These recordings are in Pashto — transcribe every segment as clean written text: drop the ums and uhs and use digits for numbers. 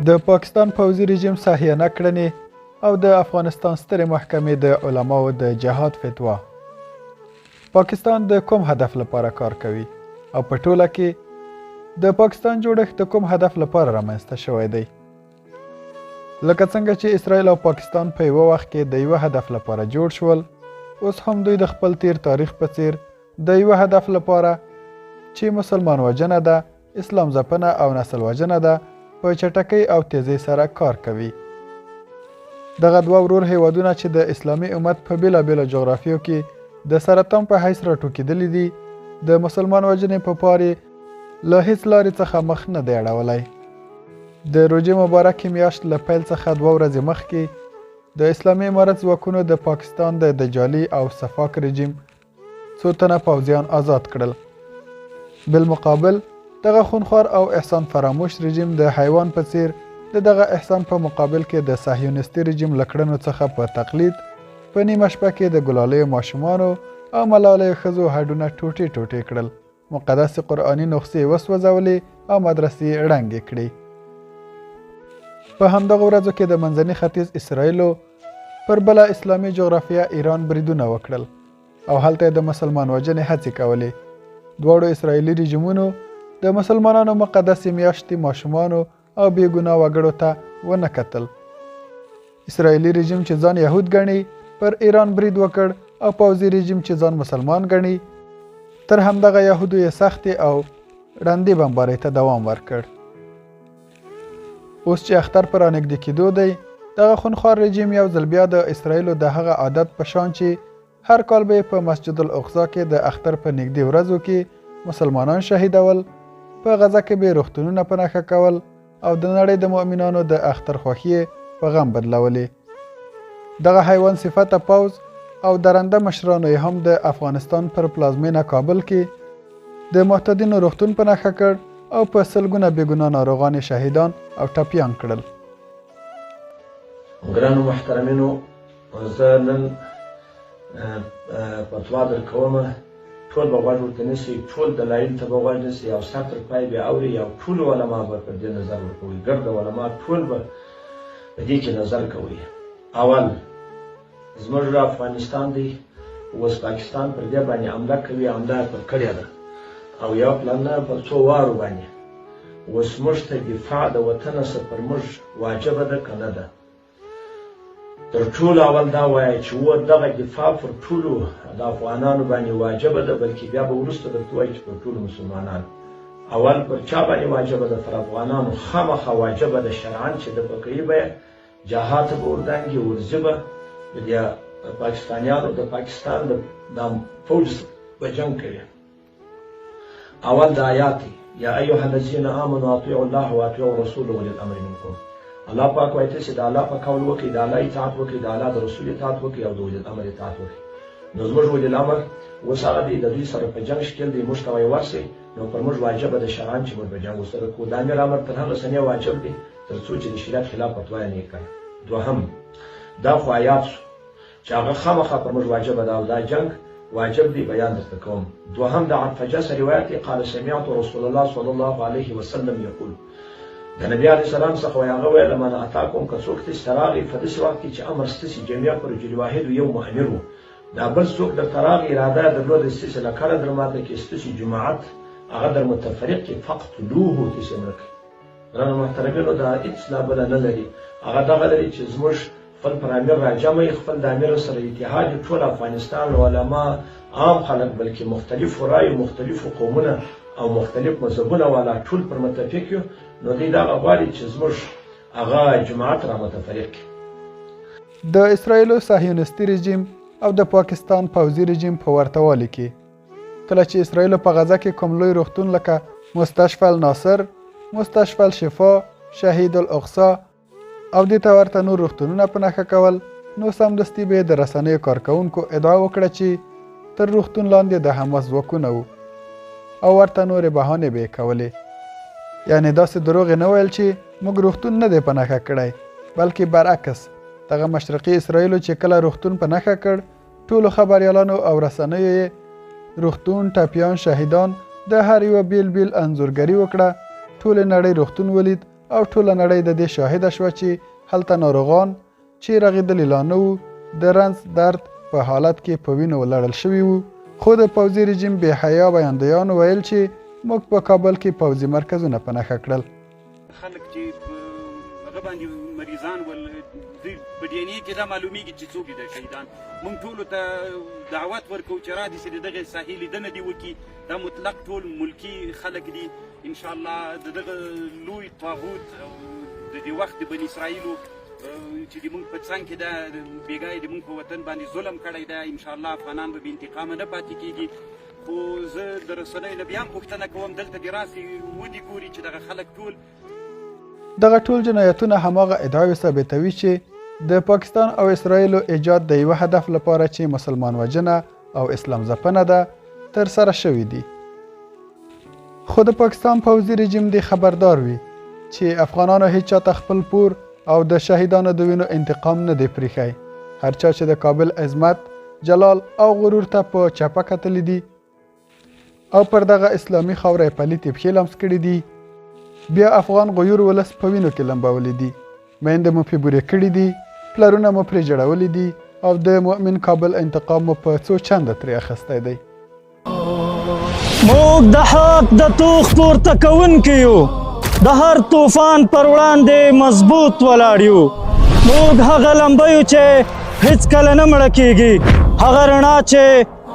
د پاکستان پوځي رژیم صحیانه کړنې او د افغانستان سترې محکمې د علماو د جهاد فتوا. پاکستان د کوم هدف لپاره کار کوي او په ټوله کې د پاکستان جوړښت د کوم هدف لپاره رامنځته شوی دی؟ لکه څنګه چې اسرائیل او پاکستان په یوه وخت کې د یوه هدف لپاره جوړ شول، اوس هم دوی د خپل تیر تاریخ په څیر د یوه هدف لپاره چې مسلمان وژنه ده، اسلام ځپنه او نسل وژنه ده، په چټکۍ او تیزۍ سره کار کوي. دغه دوه ورور هیوادونه چې د اسلامي امت په بیلابیلو جغرافیو کې د سرطان په حیث راټوکېدلي دي، د مسلمان وژنې په پار یې له هیڅ لارې څخه مخ نه دی اړولی. د روژې مبارکې میاشت له پیل څخه 2 ورځې مخکې د اسلامي امارت ځواکونو د پاکستان د دجالي او سفاک رژیم څو تنه پوځیان آزاد کړل. بالمقابل دغه خونخوار او احسان فراموش رژیم د حیوان په څیر د دغه احسان په مقابل کې د صهیونیستي رژیم له کړنو څخه په تقلید په نیمه شپه کې د ګلالیو ماشومانو او ملالیو ښځو هډونه ټوټې ټوټې کړل، مقدسې قرآني نسخې یې وسوځولې او مدرسې یې ړنګې کړې. په همدغو ورځو کې د منځني ختیځ اسرائیلو پر بله اسلامي جغرافیه ایران بریدونه وکړل او هلته یې د مسلمان وژنې هڅې کولې. دواړو اسرائیلي رژیمونو د مسلمانانو مقدسې میاشتې ماشومانو او بې ګناه وګړو ته ونه کتل. اسرائیلي رژیم چې ځان یهود ګڼي پر ایران برید وکړ او پوځي رژیم چې ځان مسلمان ګڼي تر همدغه یهودو یې سختې او ړندې بمبارۍ ته دوام ورکړ. اوس چې اختر پر رانږدې کېدو دی، دغه خونخوار رژیم یو ځل بیا د اسرائیلو د هغه عادت په شان چې هر کال به یې په مسجد الاقصی کې د اختر په نږدې ورځو کې مسلمانان شهیدول، په غزه کې به یې روغتونونه په نښه کول او د نړۍ د مؤمنانو د اختر خوښي یې په غم بدلولې. دغه حیوان صفته پوځ او درنده مشرانو یې هم د افغانستان پر پلازمېنه کابل کې د معتادینو روغتون په نښه کړ او په سلګونه بېګناه ناروغان یې شهیدان او ټپیان کړل. ګرانو محترمینو، زه نن فتوا درکوم، ټول به غوږ ورته نیسي، ټول دلایل ته به غوږ نیسي او سر تر پای به اوري او ټول علما به پر دې نظر ورکوي، ګرد علما ټول به په دې کې نظر کوي. اول، زموږ افغانستان دی، اوس پاکستان پر دې باندې حمله کوي، حمله یې پر کړې ده او یو پلان نه پر څو وارو باندې. اوس موږ ته دفاع د وطن څخه پر موږ واجبه ده که نه ده؟ تر ټولو اول دا وایه چې و دغه دفاع پر ټولو د افغانانو باندې واجبه ده، بلکې بیا به وروسته درته وایي چې پر ټولو مسلمانانو. اول پر چا باندې واجبه ده؟ پر افغانانو خامخا واجبه ده شرعاً چې د پکوي به یې جهاد ته به وردانګي ورځي به د دې پاکستانیانو د پاکستان د فوج به جنګ کوي. اول د آیات دی، یا ایها الذین آمنوا اطیعوا الله واطیعوا الرسول واولی الامر منکم. الله پاک وایي تاسې د الله په قول وکړئ، د الله اطاعت وکړئ، د الله د رسول اطاعت وکړئ او د اولی الامر اطاعت وکړئ. نو زموږ اولی الامر اوس هغه دی د دوی سره په جنګ ښکېل دی، موږ ته وایي ورسئ، نو پر موږ واجبه ده شرعاً چې موږ به جنګ ورسره کوو. د امیر امر تر هغه سنې واجب دی تر څو چې د شریعت خلاف فتوا یې نه کړه. دوهم، دا خو آیات شو چې هغه خامخا پر موږ واجبه ده او دا جنګ واجب دی، بیان درته کوم. دوهم، د عرفجه سره روایت دی، قال سمعت رسول الله صلی الله علیه وسلم یقول، د نبی علیه السلام څخه وایي هغه ویل من اتاکم، که څوک تاسې ته راغی په داسې وخت کې چې امر ستاسې جميع پر رجل واحد یو مؤمر و، دا بل څوک درته راغی اراده یې درلوده ستاسې لکړه در ماته کړي، ستاسې جماعت هغه در متفرق کړي، فقتلوه، تاسې مړه کړئ. ګرانو محترمینو، دا هېڅ لا بله نه لري، هغه دغه لري چې زموږ خپل پر امیر راجمع، خپل د امیر سره اتحاد، ټول افغانستان علما، عام خلک، بلکې مختلفو رایو، مختلفو قومونه او مختلف مذهبونه والا ټول پر متفق یو. نو دوی دغه غواړي چې زموږ هغه جماعت را متفرق کړي. د اسرائیلو صهیونیستي رژیم او د پاکستان پوځي رژیم په ورته والي کې، کله چې اسرائیلو په غزه کې کوم لوی روغتون لکه مستشفى الناصر، مستشفى الشفا، شهید الاقصی او دې ته ورته نور روغتونونه په نښه کول، نو سمدستي به یې د رسنیو کارکوونکو ادعا وکړه چې تر روغتون لاندې د حماس ځواکونه وو او ورته نورې بهانې به یې کولې. یعنې داسې دروغ یې نه ویل چې موږ روغتون نه دی په نښه کړی، بلکې برعکس دغه مشرقي اسرائیلو چې کله روغتون په نښه کړ، ټولو خبریالانو او رسنیو یې روغتون، ټپیان، شهیدان د هر یوه بیل بیل انځورګري وکړه، ټولې نړۍ روغتون ولید او ټوله نړۍ د دې شاهده شوه چې هلته ناروغان چې رغېدلي لا نه وو، د رنځ درد په حالت کې په وینو لړل شوي وو، خو د پوځي رژیم بې حیا ویاندویانو ویل چې موږ په کابل کې پوځي مرکزونه په نښه کړل. خلک چې هغه باندې مریضان ول، دوی په ډي ان ای کې دا معلومیږي چې څوک دي دا شهیدان. موږ ټولو ته دعوت ورکوو چې را دي سي د دغې ساحې لیدنه دې وکړي. دا مطلق ټول ملکي خلک دي. ان شاء الله د دغه لوی طاغوت او د دې وخت د بني اسرائیلو چې د موږ په څنګ کې ده، بېګا یې د موږ په وطن باندې ظلم کړی دی، ان شاء الله افغانان به بې انتقامه نه پاتې کېږي. خو زه د رسنیو نه بیا هم غوښتنه کوم، دلته دې راسي ودې ګوري چې دغه خلک ټول دغه ټول جنایتونه هماغه ادعاوې ثابتوي چې د پاکستان او اسرائیلو ایجاد د یوه هدف لپاره چې مسلمان وژنه او اسلام ځپنه ده ترسره شوي دي. خو د پاکستان پوځي رژیم دې خبردار وي چې افغانانو هیچا ته خپل پور او د شهیدانو د وینو انتقام نه دی پریښی. هر چا چې د کابل عظمت، جلال او غرور ته په چپه کتلي دي او پر دغه اسلامي خاوره یې پلیتې پښې لمس کړي دي، بیا افغان غیور ولس په وینو کې لمبولي دي، میندې مو پرې بورې کړي دي، پلرونه مو پرې ژړولي دي او د مؤمن کابل انتقام مو په څو چنده ترې اخیستی دی. موږ د حق د توغ پورته کوونکي یو، د هر طوفان پر وړاندې مضبوط ولاړ یو. موږ هغه لمبه یو چې هیڅکله نه مړه کیږي، هغه رڼا چې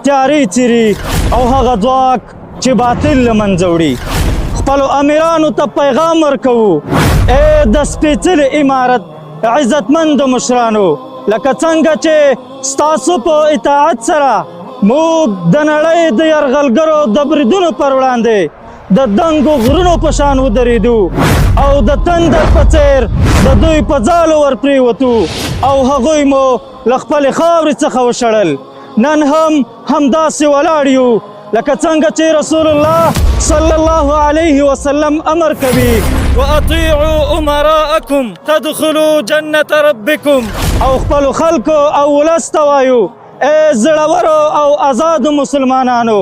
تیارې څیري او هغه ځواک چې باطل له منځه وړي. خپلو امیرانو ته پیغام ورکوو، ای د سپېڅلي امارت عزتمندو مشرانو، لکه څنګه چې ستاسو په اطاعت سره موږ د نړۍ د یرغلګرو د بریدونو پر وړاندې د دنګو غرونو په شان ودرېدو او د تندر په څېر د دوی په ځالو ورپرېوتو او هغوی مو له خپلې خاورې څخه وشړل، نن هم همداسې ولاړ یو لکه څنګه چې رسول الله صلی الله علیه وسلم امر کوي، واطیعوا امراءکم تدخلوا جنة ربکم. او خپلو خلکو او ولس ته وایو، ای زړورو او ازادو مسلمانانو،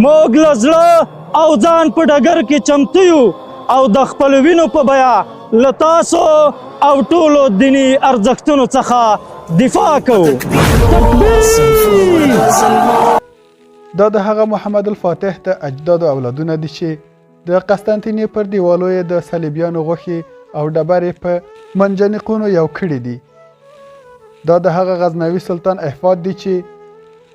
موږ له زړه او ځان په ډګر کې چمتو یو او د خپلو وینو په بیه له تاسو او ټولو دیني ارزښتونو څخه دفاع کوو. تکبیر! دا د هغه محمد الفاتح د اجدادو اولادونه دي چې د قسطنطینیې پر دیوالو یې د صلیبیانو غوښې او ډبرې په منجنیقونو یو کړي دي. دا د هغه غزنوي سلطان احفاد دي چې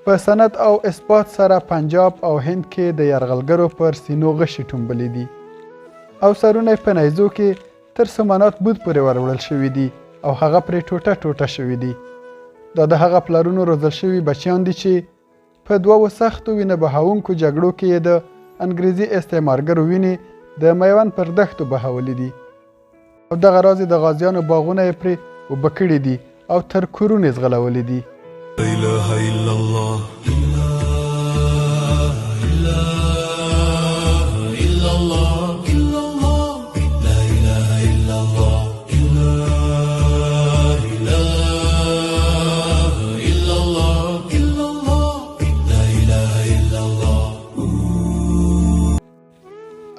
په سند او اثبات سره پنجاب او هند کې د یرغلګرو پر سینو غشي ټومبلي دي او سرونه یې په نیزو کې تر سمنات بود پورې وروړل شوي دي او هغه پرې ټوټه ټوټه شوي دي. دا د هغه پلرونو روزل شوي بچیان دي چې په دوو سختو وینه بهوونکو جګړو کې یې د انګریزي استعمارګرو وینې د میوند پر دښتو بهولې دي او دغه راز یې د غازیانو باغونه یې پرې اوبه کړي دي او تر کورونو یې ځغلولي دي. لا اله الا الله.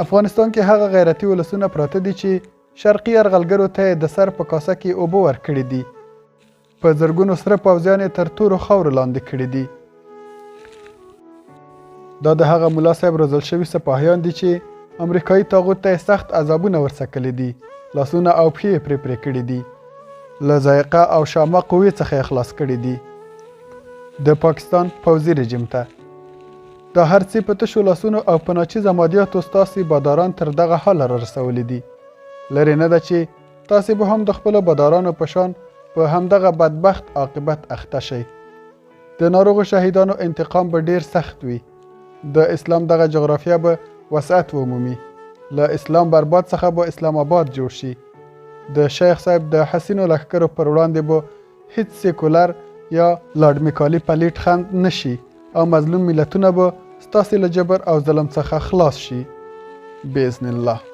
افغانستان کې هغه غیرتي ولسونه پراته دي چې شرقي یرغلګرو ته یې د سر په کاسه کې اوبه ورکړې دي، په زرګونو سره پوځیان یې تر تورو خاورو لاندې کړي دي. دا د هغه ملا صاحب روزل شوي سپاهیان دي چې امریکایي طاغوت ته یې سخت عذابونه ورڅکلي دي، لاسونه او پښې یې پرې پرې کړي دي، له ذایقه او شامه قوې څخه یې خلاص کړي دي. د پاکستان پوځي رژیم ته دا هر څه په تشو لاسونو او په ناچیزه مادیاتو ستاسې باداران تر دغه حاله رارسولي دي. لرې نه ده چې تاسې به هم د خپلو بادارانو په شان په همدغه بدبخت عاقبت اخته شئ. د ناروغو شهیدانو انتقام به ډیر سخت وي. د اسلام دغه جغرافیه به وسعت ومومي. له اسلام برباد څخه به اسلام آباد جوړ شي. د شیخ صاحب د حسینو لښکرو پر وړاندې به هیڅ سیکولر یا لارډ میکالي پلیټ خند نه شي او مظلوم ملتونه به ستاسې له جبر او ظلم څخه خلاص شي باذن الله.